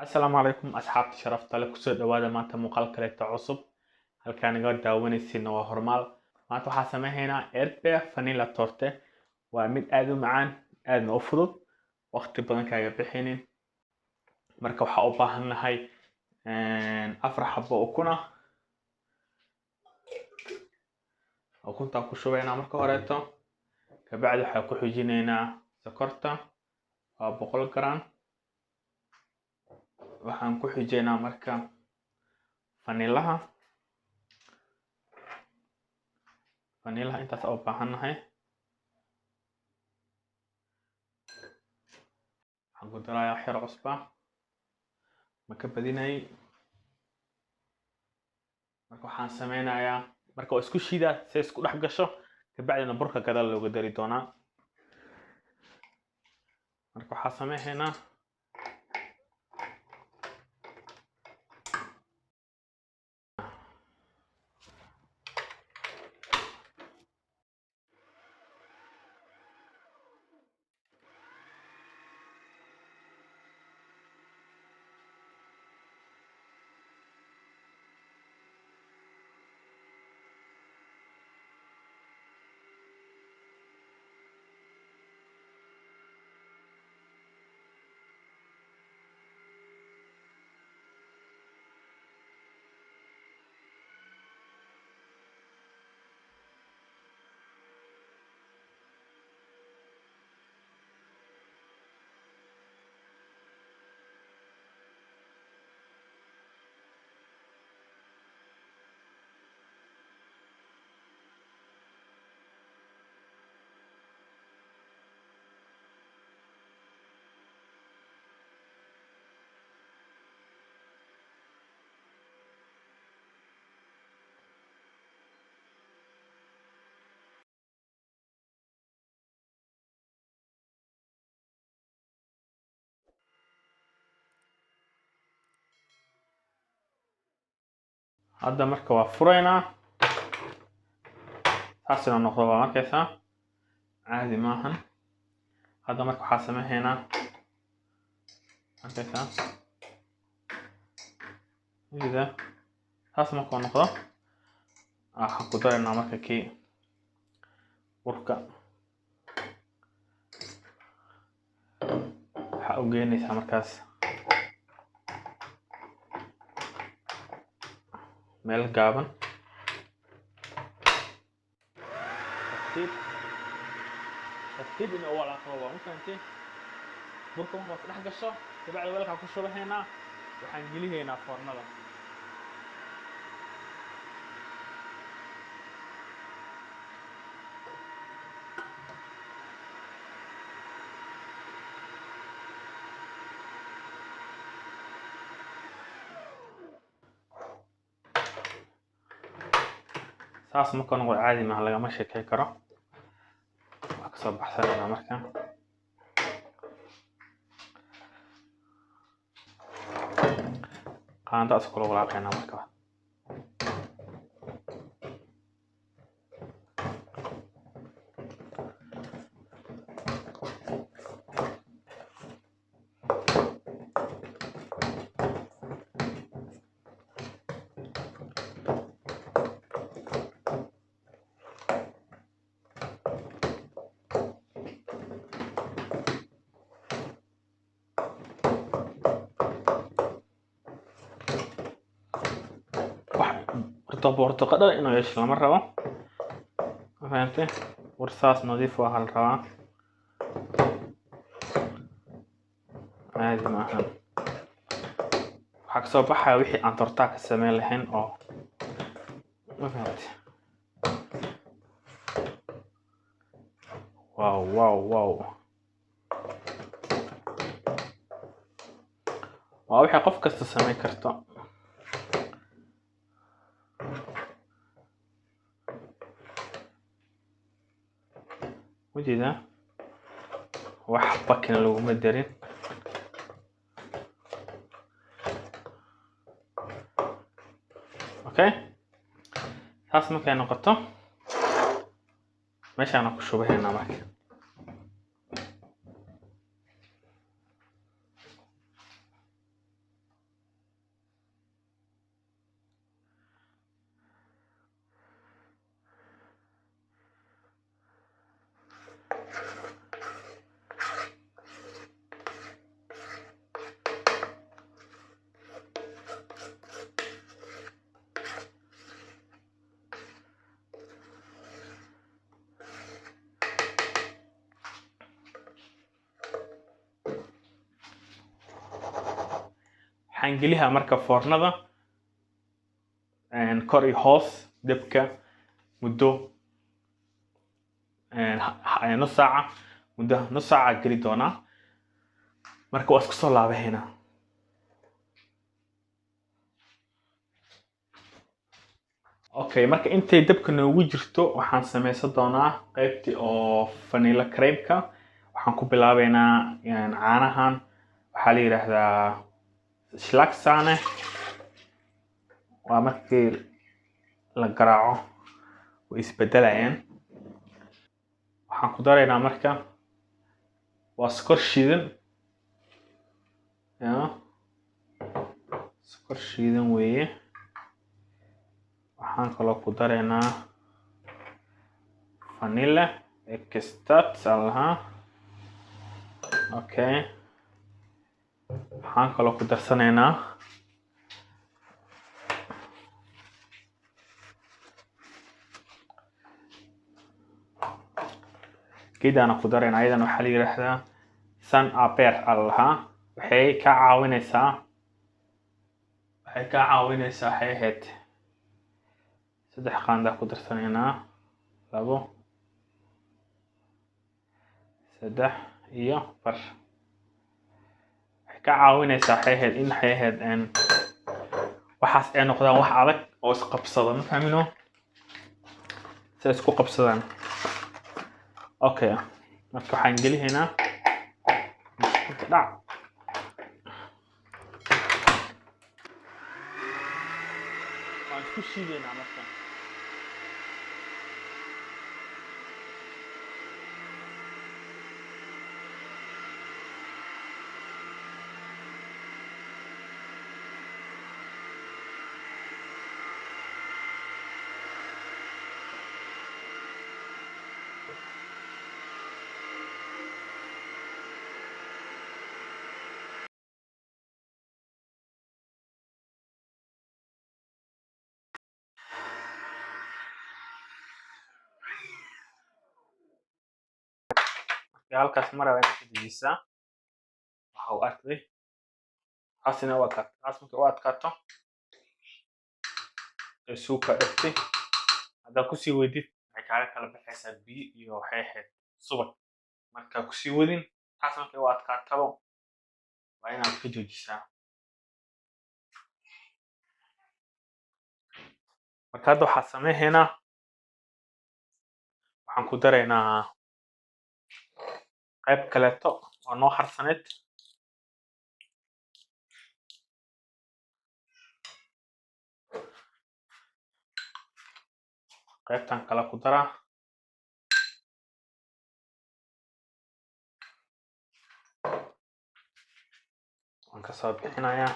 Asalaamu calaykum asxaabta sharafta leh, kusoo dhawaada maanta muuqaal kaleeto cusub. Halkaan naga daawanaysiina waa Hormaal. Maanta waxaa sameynhaynaa Erdbeer Vanilla Torte. Waa mid aad u macaan, aadna u fudud, waqti badan kaaga bixinin. Marka waxaa u baahannahay 4 xabo ukun ah. Ukuntaa ku shubaynaa marka horeeto, kabacdi waxaa ku xijinaynaa sokorta, waa 100 gram. Waxaan ku xijaynaa marka vanillaha. Vanillaha intaas u baahannahay. Waxaan ku darayaa wax yar cusba, ma ka badinay. Marka waxaan sameynayaa marka waa isku shiidaa si ay isku dhex gasho, kabacdina burka gadaal looga dari doonaa. Marka waxaan sameynaynaa hadda. Marka waa furaynaa, saas inuu noqdo waa markaysaa, caadi maahan. Hadda marka waxaa sameynaynaa markaysaa ida saas markuu noqdo, waxaan ku daraynaa marka kii burka. Waxaa u geynaysaa markaas meel gaaban, tartiib tartiib inuu walaaqo waa, ma fahantay? Burka markaa is dhex gasho, kabacdi weelkaa ku shubahaynaa, waxaan gelihaynaa foornada. Saas marka noqdo caadi maaha, lagama sheekey karo. Waa kasoo baxsanaynaa marka. Qaando iskula walaaqaynaa marka. Wax bortoqo dhan inuu yeesho lama rabo, ma fahantay? War saas nadiif waa la rabaa, caadi maahan. Waxaa kasoo baxaya wixii aan tortaa ka sameyn lahayn oo, ma fahantay? Wow wow wow, waa wixii qof kasta sameyn karto. Ujeedaa, wax bakina laguma darin. Okay, saas markay noqoto meeshaana ku shubahaynaa marka. Waxaan gelihaa marka foornada kor iyo hoos dabka muddo nus saaca, muddo nus saaca geli doonaa. Marka waa isku soo laabahaynaa. Okay, marka intay dabka noogu jirto waxaan sameysan doonaa qaybtii oo vanilla cream-ka. Waxaan ku bilaabeynaa caanahan, waxaa la yiraahdaa Schlagsahne. Waa markii la garaaco way isbedelayaan. Waxaan ku daraynaa marka waa sokor shiidan, ya sokor shiidan weeye. Waxaan kaloo ku daraynaa vanilla extract aan lahaa. Okay, waxaan kaloo ku darsanaynaa geedaana ku daraynaa, ayadana waxaa la yiraahdaa sun aper aan lahaa. Waxay ka caawinaysaa, waxay ka caawinaysaa waxay ahayd 3 qaanda ku darsanaynaa, 2, 3 iyo bar. Waxay ka caawinaysaa waxay ahayd in waxay ahayd waxaas ay noqdaan wax adag oo isqabsada, ma fahmino si ay isku qabsadaan. Okay, marka waxaan gelihaynaa dhac. Waan isku shiidaynaa marka. Halkaas mara waa inaad ka dejisaa. Waxa uu arkay taasina u adkaato, taas markay u adkaato ay suuka dhigtay, haddaad kusii weydid waxay kaaga kala baxaysaa biyo iyo waxay ahayd subag. Markaa kusii wadin taas markay u adkaataba waa inaad ka joojisaa. Marka hadda waxaa sameynaynaa, waxaan ku daraynaa qayb kaleeto oo noo harsaneyd. Qaybtan kale ku daraa. Waan ka soo bixinayaa.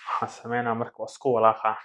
Waxaan sameynaa marka waa isku walaaqaa.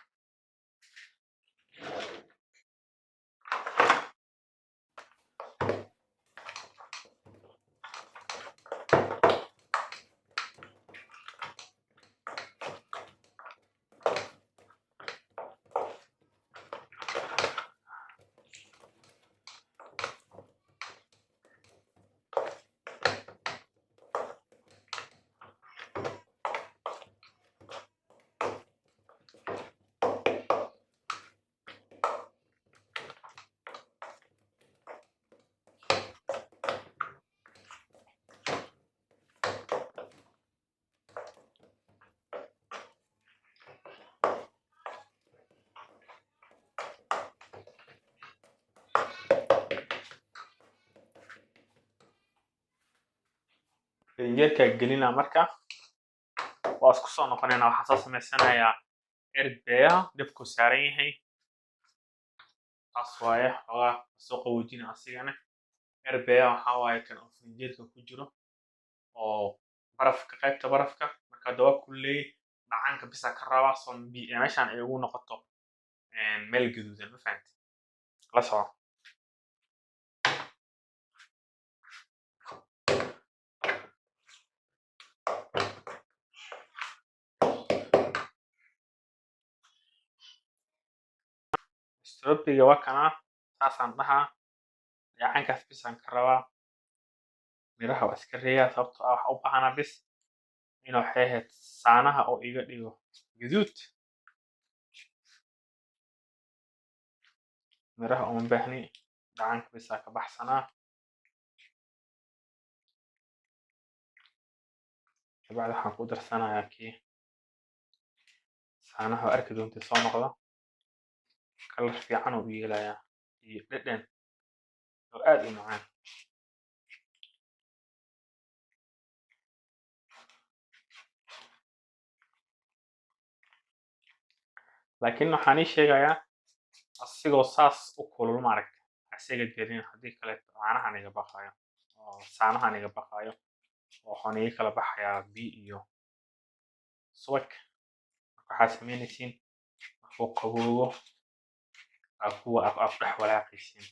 Firinjeerka gelina marka waa isku soo noqonaynaa. Waxaan soo samaysanayaa erdbeeyaha dabku saaran yahay, taas waaye xoogaa soo qaboojina asigana. Erdbeeyaha waxaa waaye kan oo firinjeerka ku jiro oo barafka, qaybta barafka. Marka hadda waa kulleeyey, dhacaanka bisa ka rabaa soo meeshaan ay ugu noqoto meel gaduudan, ma fahanti? La soco. Strawberry waa kana, saasaan dhahaa, dhacaankaas bisaan ka rabaa. Miraha waa iska reeyaa sababtoo ah waxa u baahanaa bis inuu waxay ahayd saanaha oo iga dhigo gaduud. Miraha uma baahni, dhacanka bisaa ka baxsanaa. Kabacdi waxaan ku darsanayaa kii saanaha oo arki doonta soo noqda. Kalar fiican uu yeelayaa iyo dhadhan oo aad u macaan. Laakiin waxaan ii sheegayaa asigoo saas u kulul maaragtay asiga gelin, haddii kale caanahan iga baqayo oo saanahan iga baqayo oo waxaan iga kala baxayaa biyo iyo subag. Waxaa sameynaysiin markuu qaboobo aa kuwa aa ku dhex walaaqaysiin.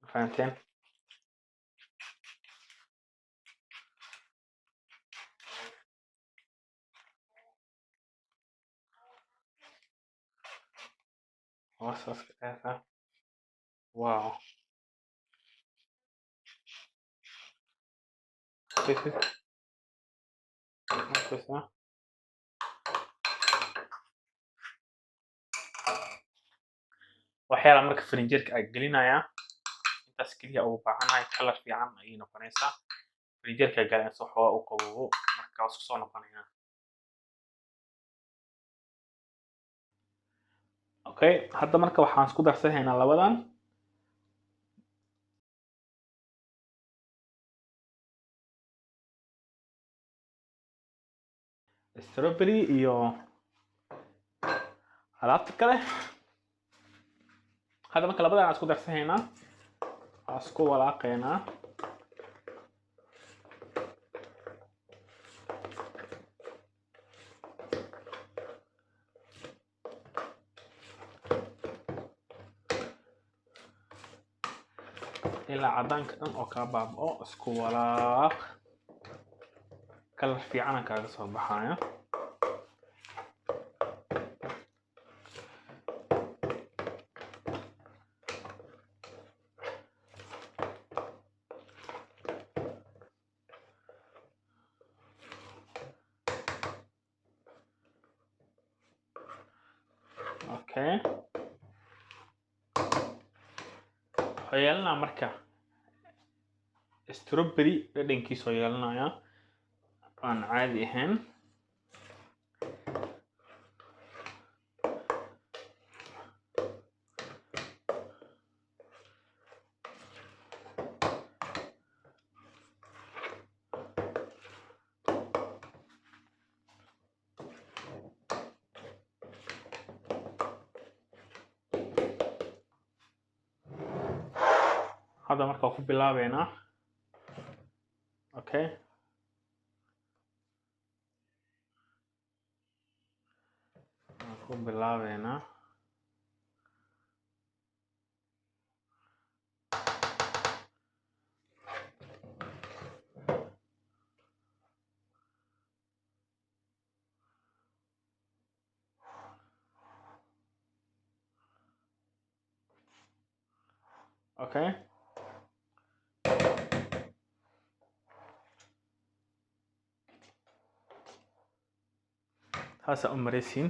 Fahanteen? Hoostaas ka dheertaa. Wow. Waxyaalaha marka firinjeerka aan gelinayaa intaas keliya ugu baahanahay, kalar fiican ayay noqonaysaa. Firinjeerka galaysa waxoogaa u qaboobo, marka waa isku soo noqonayaa. Okay, hadda marka waxaan isku darsanaynaa labadan. Strawberry iyo alaabta kale. Hadda marka labadan aan isku darsanaynaa, waan isku walaaqaynaa. Ilaa cadaanka dhan oo kaa baaba'o, isku walaaq. Kalar fiican kaaga soo baxaya. Okay. Waxaa yeelanaa marka strawberry dhadhankiisa oo yeelanaya aan caadi ahayn. Hadda marka ku bilaabeynaa. Okay. Ku bilaabeynaa. Okay. Hasa u maraysiin.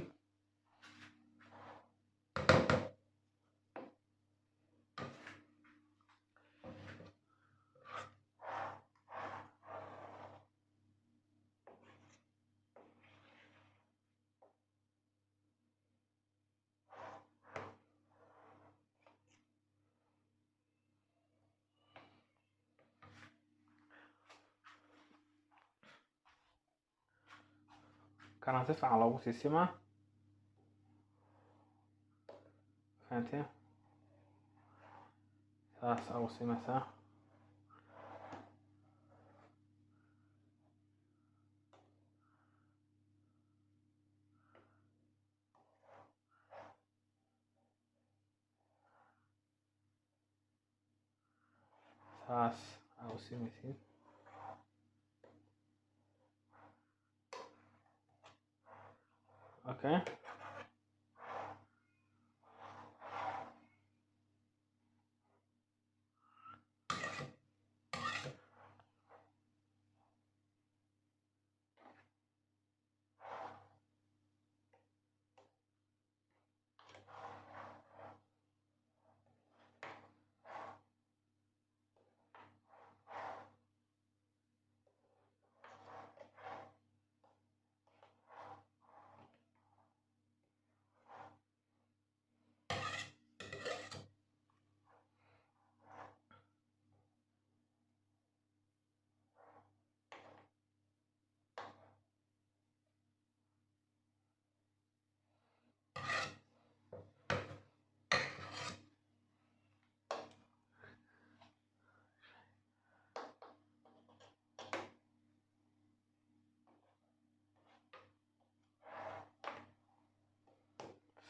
Kana si fiican loogu sii simaa. Fahanteen? Saas ugu simaysaa. Saas ugu simaysiin. Okay.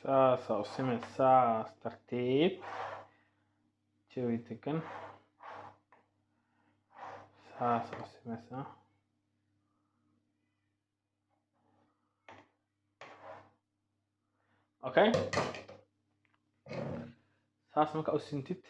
Saasaa u simay, saas tartiib, jawi degan, saasaa u simaysaa. Okay, saas marka u sintid,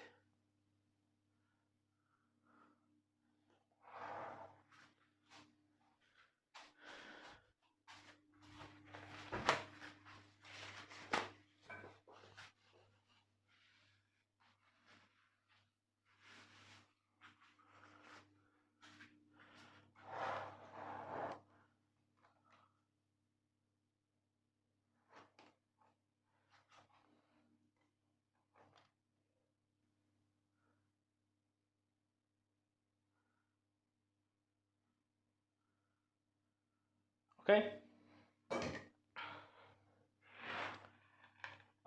okay,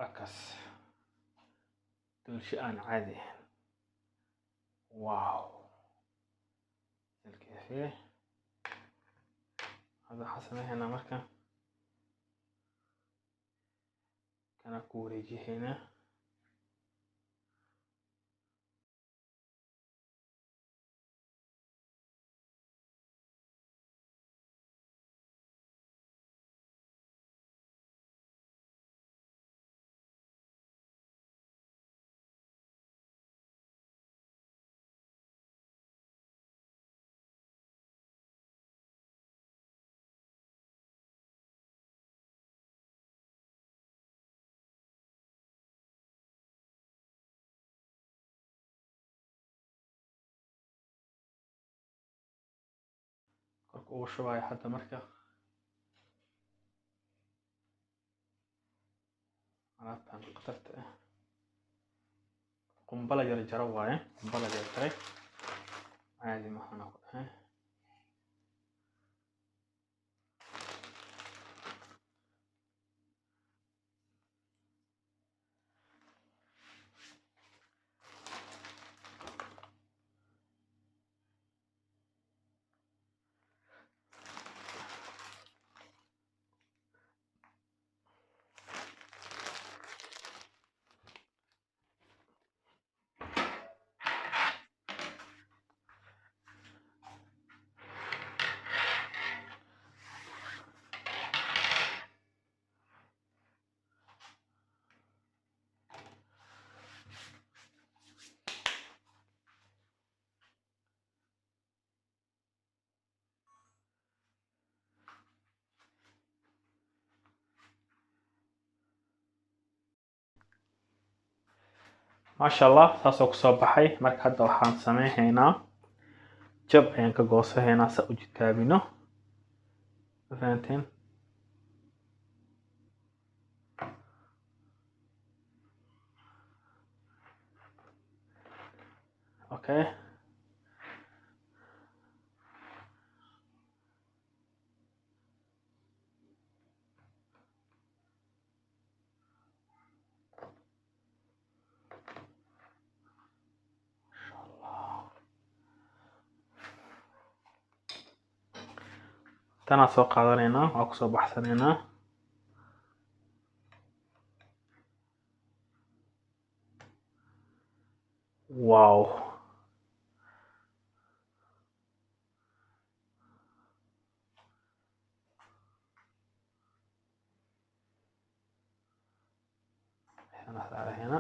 akas dulsho aan caadi ahayn. Wow, salkeefee. Hadda waxaan sameynaa marka kana ku wareejihaynaa. Korka ugu shubayo hadda marka alaabtan khatarta ah, qumba la jarjaro waaye, qumba la jarjaray, caadi maxaana ku dhahay. Maasha Allah, saasoo kusoo baxay. Marka hadda waxaan sameynaynaa jab ayaan ka goosahaynaa sa u jitaabino, ma fahanteen? Okay, tanaa soo qaadanaynaa, waa kusoo baxsanaynaa. Wow, saarahayna.